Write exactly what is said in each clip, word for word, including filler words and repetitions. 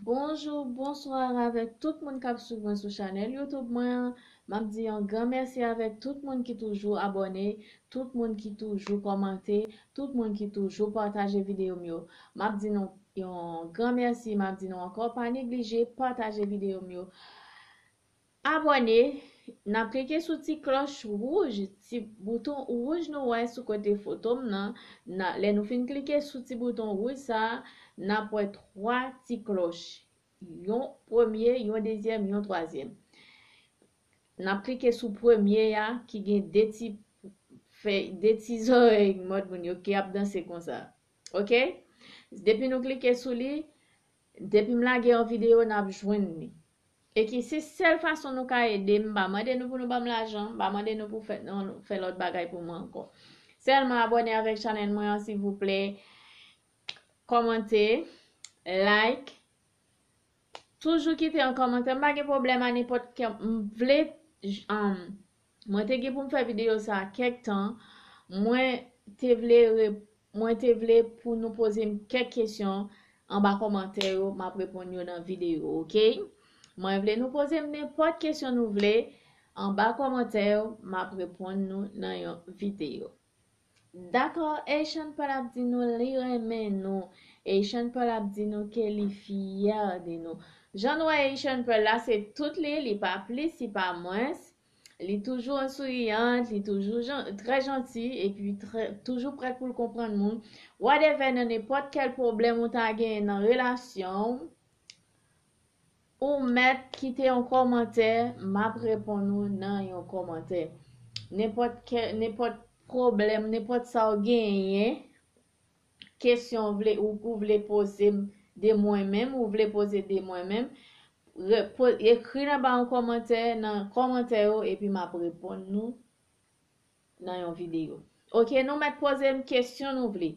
Bonjou, bonswa avèk tout moun k ap swiv mwen sou chanèl YouTube mwen an. M ap di yon gran mèsi avèk tout moun ki toujou abòne, tout moun ki toujou kòmante, tout moun ki toujou pataje videyo m yo. M ap di nou yon gran mèsi, m ap di nou ankò pa neglije pataje videyo m yo. Abòne, n ap klike sou ti klòch wouj, ti bouton wouj nou wè sou kote foto m nan. N a, lè nou fin klike sou ti bouton wouj sa a, n ap wè twa ti klòch. Yon premye, yon dezyèm, yon twazyèm. N ap klike sou premye a ki gen de ti fèy, de ti zòrèy mòd moun yo ki ap danse konsa. Oke? Depi nou klike sou li, depi m lage yon videyo, n ap jwenn li. E ki se sèl fason nou ka ede m, m pa mande nou pou nou ban m lajan, m pa mande nou pou fè, non, fè lòt bagay pou mwen ankò. Sèlman abòne avèk chanèl mwen an, silvouplè. Kòmante, like, toujou kite yon kòmantè. M pa gen pwoblèm a nenpòt kè m vle. J- um, mwen te gen pou m fè videyo sa a kèk tan. Mwen te vle re- mwen te vle pou nou poze m kèk kesyon anba kòmantè yo, m ap reponn yo nan videyo, oke? Mwen vle nou poze m nenpòt kesyon nou vle anba kòmantè yo, m ap reponn nou nan yon videyo. Dakò, Eichan Paul ap di nou li renmen nou. Eichan Paul ap di nou ke li fyè de nou. Jan nou wè Eichan Paul la, se tout li, li pa plis, li pa mwens. Li toujou souriyan, li toujou jan, trè janti, epi trè, toujou prèt pou l konprann moun. Whatever, nan nenpòt kèl pwoblèm ou ta genyen nan relasyon w, ou mèt kite yon kòmantè, m ap reponn ou nan yon kòmantè. Nenpòt kè, nenpòt pwoblèm, nenpòt sa w genyen, kesyon w vle, ou, ou vle poze m de mwen menm, ou vle poze de mwen menm, re- po- ekri nan ba yon kòmantè, nan kòmantè yo, epi m ap reponn nou nan yon videyo. Oke, nou mèt poze m kesyon nou vle.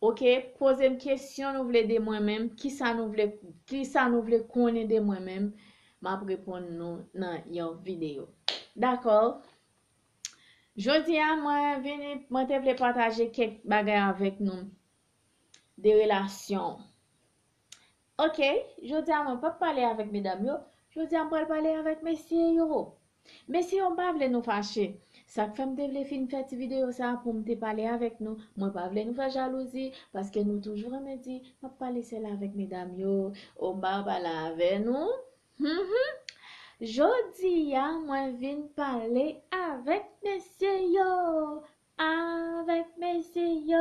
Oke, poze m kesyon nou vle de mwen menm, kisa nou vle, kisa nou vle konnen de mwen menm, m ap reponn nou nan yon videyo. Dakò? Jodi a, mwen vini, mwen te vle pataje kèk bagay avèk nou de relasyon. Oke, jodi a mwen p ap pale avèk medam yo, jodi a m pral pale avèk mesye yo. Mesye yo, m pa vle nou fache. Sa k fè m te vle fin fè ti videyo sa a pou m te pale avèk nou. Mwen pa vle nou fè jalouzi, paske nou toujou renmen di, m ap pale sèl avèk medam yo. O, m pa pale avè nou. Jodi a, mwen vin pale avèk mesye yo. Avèk mesye yo.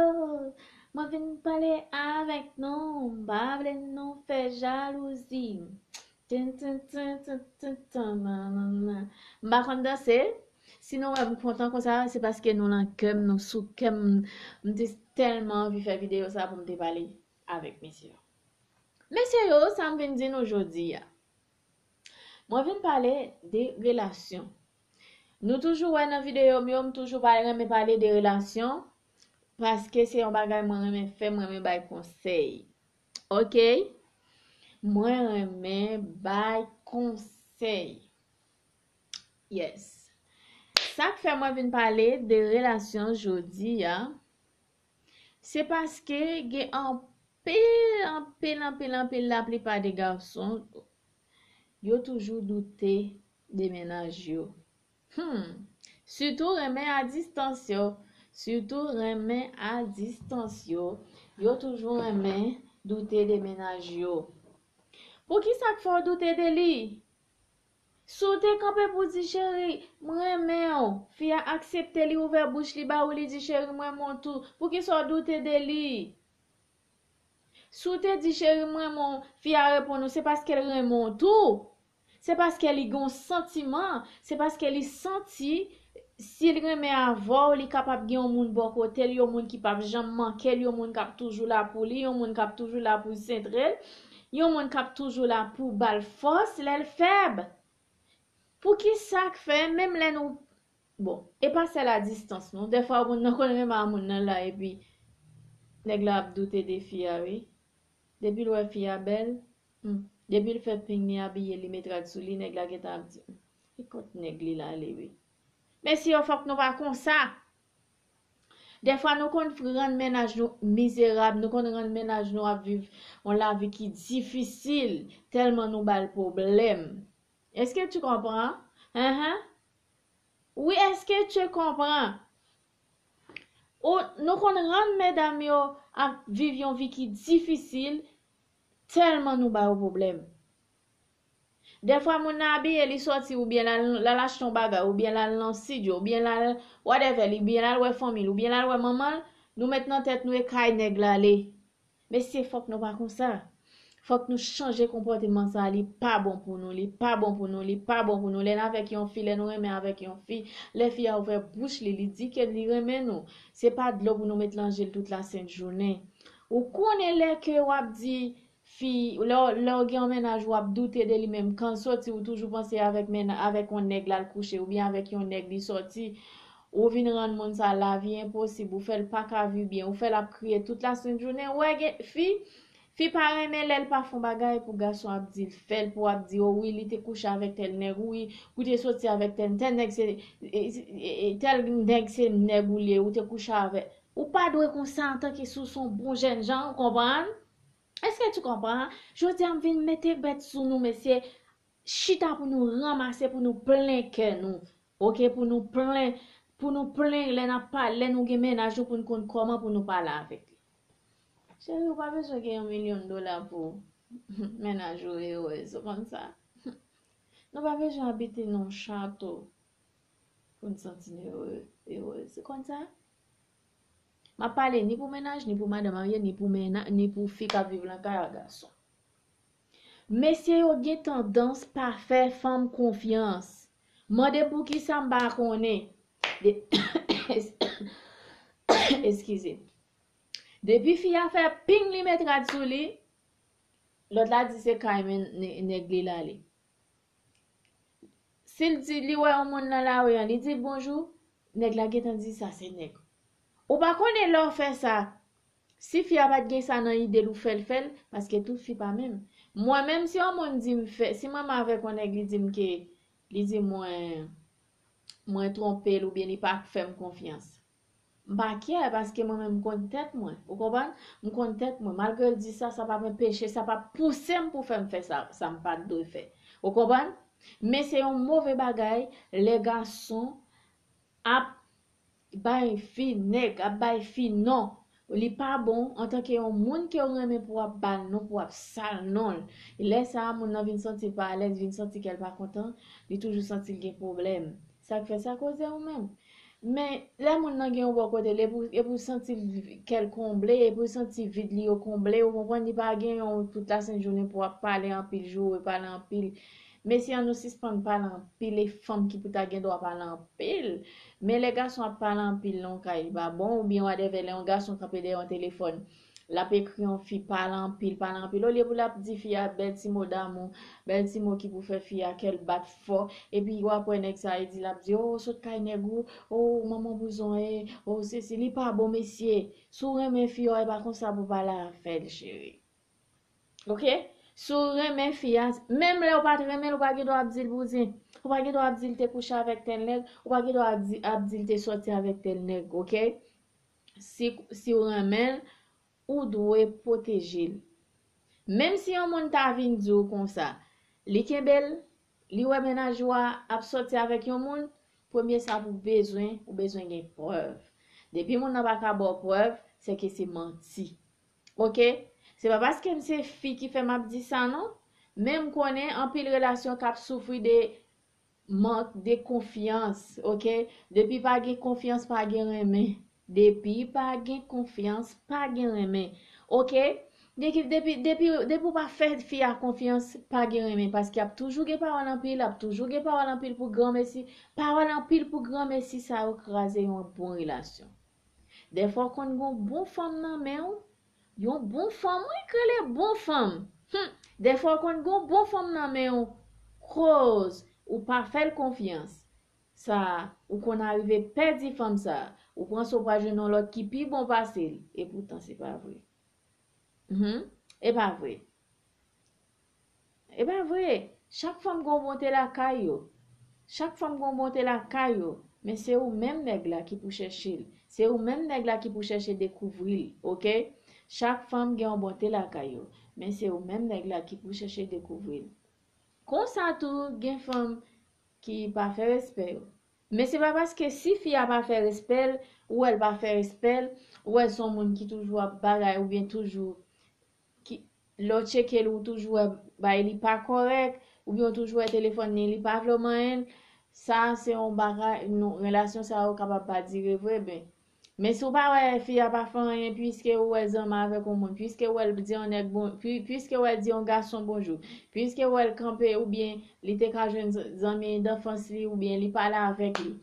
Mwen vin pale avèk nou. M pa vle nou fè jalouzi. Tin, tin, tin, tin, tin, tin, nan, nan, nan. M pa konn danse. Si nou wè m kontan konsa, se paske nou nan kè m, nou sou kè m. M te tèlman anvi fè videyo sa pou m te pale avèk mesye yo. Mesye yo, sa m vin di nou jodi a. Mwen vin pale de relasyon. Nou toujou wè nan videyo m yo, m toujou pa renmen pale de relasyon, paske se yon bagay mwen renmen fè, mwen renmen bay konsèy. Oke? Mwen renmen bay konsèy. Yes. Sa k fè mwen vin pale de relasyon jodi a, se paske gen anpil, anpil, anpil, anpil laplipa de gason, yo toujou doute de mennaj yo. Hmm. Sitou renmen a distans yo. Sitou renmen a distans yo. Yo toujou renmen doute de mennaj yo. Poukisa k fè w doute de li? Si w te kanpe pou di, "Cheri, m renmen w," fi a aksepte, li ouvè bouch li ba ou, li di, "Cheri, m renmen w tou." Poukisa w doute de li? Si w te di, "Cheri, m renmen w," fi a reponn ou, se paske l renmen w tou. Se paske li gen yon santiman, se paske li santi si l renmen avè w, li kapab gen yon moun bò kote l, yon moun ki p ap janm manke l, yon moun k ap toujou la pou li, yon moun k ap toujou la pou sentre l, yon moun k ap toujou la pou ba l fòs lè l fèb. Poukisa k fè, menm lè nou, bon, e pa sèl a distans, non. Dèfwa, moun nan konn renmen a moun nan la, epi nèg la ap doute de fi a, wi. Depi l wè fi a bèl, hmm, depi l fè ping li, abiye, li met rad sou li, nèg la gentan ap di, "Hmm, e kot nèg li la ale, wi?" Mesye yo, fòk nou pa konsa. Dèfwa nou konn rann mennaj nou mizerab, nou konn rann mennaj nou ap viv yon lavi ki difisil, tèlman nou ba l pwoblèm. Èske tu comprends? Enhen. Wi, èske tu comprends? Ou, nou konn rann medam yo ap viv yon vi ki difisil, tèlman nou ba yo pwoblèm. Dèfwa moun nan abiye, li sòti, oubyen l al, l al achte yon bagay, oubyen l al nan studio, oubyen l al whatever, li, oubyen l al wè fanmi l, oubyen l al wè manman l, nou met nan tèt nou e kay nèg la ale. Mesye, fòk nou pa konsa. Fòk nou chanje konpòteman sa, li pa bon pou nou, li pa bon pou nou, li pa bon pou nou. Lè n avèk yon fi, lè nou renmen avèk yon fi, lè fi a ouvè bouch li, li di ke li renmen nou. Se pa dlo pou nou met nan je l tout lasent jounen. Ou konnen lè ke w ap di fi, lè, lè w gen yon mennaj, w ap doute de li menm. Kan l sòti, ou toujou panse avèk menn-, avèk yon nèg l al kouche, oubyen avèk yon nèg li sòti. Ou vin rann moun sa lavi enposib, ou fè l pa ka viv byen, ou fè l ap kriye tout lasent jounen. Ou wè gen fi, fi pa renmen lè l pa fè yon bagay pou gason ap di l fè l, pou ap di, o wi, li te kouche avèk tèl nèg, wi, ou te sòti avèk tèl, tèl nèg se, e, e, e, tèl nèg se nèg ou li ye, ou te kouche avèk. Ou pa dwe konsa antanke si w se yon bon jènjan, ou konprann? Èske tu comprends? Jodi a m vin mete bèt sou nou, mesye. Chita pou nou ranmase, pou nou plen kè nou. Oke, pou nou plen, pou nou plen lè n ap pale, lè nou gen mennaj nou, pou nou konn kòman pou nou pale avèk li. Cheri, ou pa bezwen gen yon milyon dola pou mennaj ou erez, ou konn sa? Nou pa bezwen abite nan yon chato pou n santi n ere, erez. Ou konn sa? M ap pale ni pou mennaj, ni pou madan marye, ni pou mena-, ni pou fi k ap viv nan kay a gason. Mesye yo gen tandans pa fè fanm konfyans. Mande m poukisa, m pa konnen. De-, eskize. Depi fi a fè ping, li met rad sou li, lòt la di se kay men ne-, nèg li l ale. Si l di li wè yon moun nan lari an, li di l bonjou, nèg la gentan di sa se nèg. Ou pa konnen lè w fè sa, si fi a pa t gen sa nan ide l, ou fè l fè l, paske tout fi pa menm. Mwen menm, si yon moun di m fè, si manman avèk yon nèg li di m ke, li di mwen, mwen twonpe l oubyen li pa fè m konfyans, m pa kyè, paske mwen menm m konn tèt mwen. Ou konprann? M konn tèt mwen. Malgre l di sa, sa p ap anpeche, sa p ap pouse m pou fè m fè sa, sa m pa t dwe fè. Ou konprann? Men se yon move bagay lè gason ap bay fi nèg, ap bay fi non. Li pa bon antanke yon moun ke w renmen pou w ap ba l non, pou w ap sal non l. Lè sa a, moun nan vin santi l pa alèz, vin santi kè l pa kontan, li toujou santi l gen pwoblèm. Sa k fè sa koze ou menm? Men, lè moun nan gen yon bò kote l, epi w, epi w santi l, kè l konble, epi w santi vid li yo konble, ou konprann, li pa gen yon tout lasent jounen pou w ap pale anpil, joure, pale anpil. Mesye, ann nou sispann pale anpil, e fanm ki pou ta gen dwa pale anpil. Men lè gason ap pale anpil nan yon kay, li pa bon, oubyen whatever, lè yon gason kanpe dèyè yon telefòn, l ap ekri yon fi, pale anpil, pale anpil. Olye pou l ap di fi a bèl ti mo damou, bèl ti mo ki pou fè fi a kè l bat fò. Epi w ap wè nèg sa, li di, l ap di, o, sot kay nèg ou, o, manman bouzon, e, o, sesi, li pa bon, mesye. Si w renmen fi a, e pa konsa pou pale avè l, cheri. Oke? Si w renmen fi a, menm lè w pa t renmen l, ou pa gen dwa ap di l bouzen. Ou pa gen dwa ap di l te kouche avèk tèl nèg. Ou pa gen dwa ap di, ap di l te sòti avèk tèl nèg, oke? Si, si w renmen l, ou dwe pwoteje l. Menm si yon moun ta vin di w konsa, li kenbe l, li wè mennaj ou a ap sòti avèk yon moun, premye sa pou w bezwen, ou bezwen gen prèv. Depi moun nan pa ka ba w prèv, se ke se manti. Oke? Se pa paske m se fi ki fè m ap di sa non, men m konnen anpil relasyon k ap soufri de mank de konfyans, oke? Depi pa gen konfyans, pa gen renmen. Depi pa gen konfyans, pa gen renmen. Oke? Depi, depi, depi, depi w pa fè fi a konfyans, pa gen renmen. Paske ap toujou gen pawòl anpil, ap toujou gen pawòl anpil pou granmesi. Pawòl anpil pou granmesi sa yo kraze yon bon relasyon. Dèfwa w konn gon bon fanm nan men w, yon bon fanm, wi, k rele bon fanm. Hum, dèfwa w konn gon bon fanm nan men w, koz ou pa fè l konfyans. Sa, ou konn arive pèdi fanm sa, ou panse w pral jwenn yon lòt ki pi bon pase l, epoutan se pa vre. Hum, e pa vre. E pa vre. Chak fanm gon bonte lakay yo. Chak fanm gon bonte lakay yo. Men se ou menm nèg la ki pou chèche l. Se ou menm nèg la ki pou chèche dekouvri l, oke? Chak fanm gen yon bonte lakay yo, men se ou menm nèg la ki pou chèche dekouvri l. Konsa tou, gen fanm ki pa fè respè yo. Men se pa paske si fi a pa fè respè l, ou wè l pa fè respè l, ou wè l se yon moun ki toujou ap bagay oubyen toujou ki, lè w tcheke l, ou toujou wè bay li pa kòrèk, oubyen w toujou wè telefòn li, li pa vle w manyen l, sa se yon bagay, nou, relasyon sa yo kapab pa dire vre, ben. Men si w pa wè fi a pa fè anyen, piske ou wè zanmi avèk yon moun, piske w wè l di yon nèg bon, pi-, piske w wè l di yon gason bonjou, piske w wè l kanpe, oubyen li te ka jwenn z-, zanmi danfans li, oubyen li pale avèk li,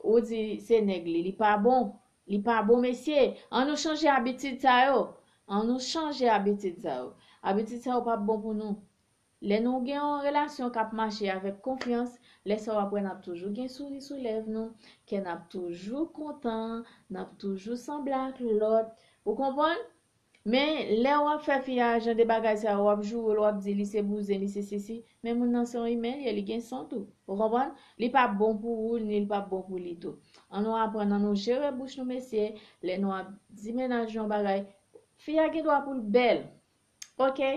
ou di se nèg li, li pa bon, li pa bon, mesye. An nou chanje abitid sa yo. An nou chanje abitid sa yo. Abitid sa yo p ap bon pou nou. Lè nou gen yon relasyon k ap mache avèk konfyans, lè sa w ap wè n ap toujou gen souri sou lèv nou, kè n ap toujou kontan, n ap toujou sanble ak lòt. Ou konprann? Men lè w ap fè fi a jan de bagay sa yo, w ap joure l, w ap di li se bouzen, li se sesi, men moun nan se yon imen li ye, li gen san tou. Ou konprann? Li p ap bon pou ou, ni li p ap bon pou li tou. An nou aprann, an nou jere bouch nou, mesye, lè nou ap di mennaj nou yon bagay, fi a gen dwa pou l bèl. Oke?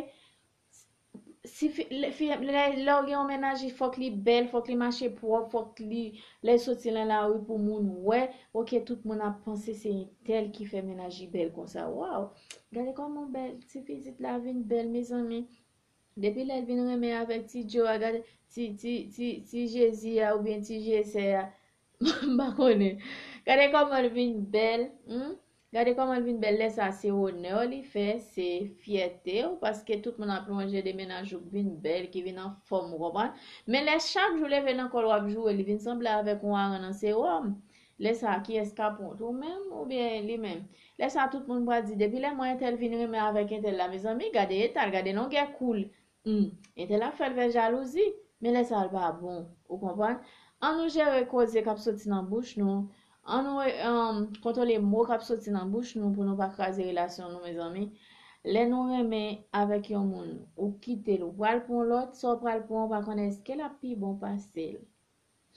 Si fi, lè, fi, lè, lè w gen yon mennaj, fòk li bèl, fòk li mache pwòp, fòk li, lè l soti nan lari pou moun wè, oke, tout moun ap panse se entèl ki fè mennaj li bèl konsa. Waw! Gade kòman bèl, ti pitit la vin bèl, mezanmi. Depi lè l vin renmen avèk ti Joe a, gade, ti, ti, ti, ti Jezi a, oubyen ti Jesè a. M pa konnen. Gade kòman l vin bèl, hmm? Gade kòman l vin bèl, lè sa se onè w li fè, se fyète w, paske tout moun ap lonje de mennaj ou k vin bèl, ki vin anfòm, ou konprann? Men lè chak jou leve nan kò l w ap joure, li vin sanble avèk yon aran nan sewòm. Lè sa, kiyès k ap wont, ou menm oubyen li menm? Lè sa, tout moun pral di, depi lè mwen entèl vin renmen avèk entèl la, mezanmi, gade eta l, gade longè kou l. Hmm, entèl ap fè l fè jalouzi, men lè sa l pa bon, ou konprann? An nou jere koze k ap soti nan bouch nou, an nou, um, kontwole mo k ap soti nan bouch nou pou nou pa kraze relasyon nou, mezanmi. Lè nou renmen avèk yon moun, ou kite l, ou pral pran lòt, sa w pral pran, ou pa konnen èske l ap pi bon pase l.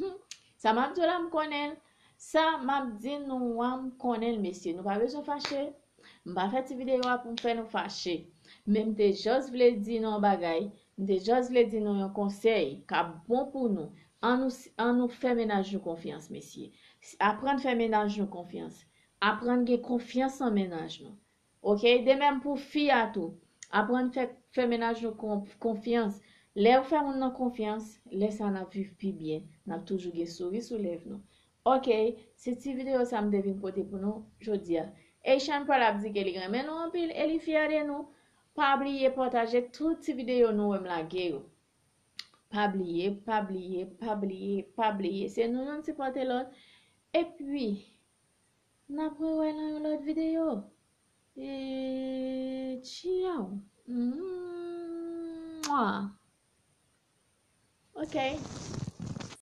Hmm. Sa m ap di w la, m konnen l. Sa m ap di nou an, m konnen l, mesye. Nou pa bezwen fache. M pa fè ti videyo a pou m fè nou fache. Men m te jis vle di nou yon bagay. M te jis vle di nou yon konsèy k ap bon pou nou. An nou, an nou fè mennaj nou konfyans, mesye. Aprann fè mennaj nou konfyans. Aprann gen konfyans an mennaj nou. Oke? De menm pou fi a tou. Aprann fè, fè mennaj nou kon-, konfyans. Lè ou fè moun nan konfyans, lè sa n ap viv pi byen. N ap toujou gen souri sou lèv nou. Oke, se ti videyo sa m te vin pote pou nou jodi a. Eishan Pearl ap di ke li renmen nou anpil e li fyè de nou. Pa bliye pataje tout ti videyo nou wè m lage yo. Pa bliye, pa bliye, pa bliye, pa bliye. Se nou youn sipòte lòt. Epi, n ap rewè nan yon lòt videyo. E tchaw. Mwa. Ok.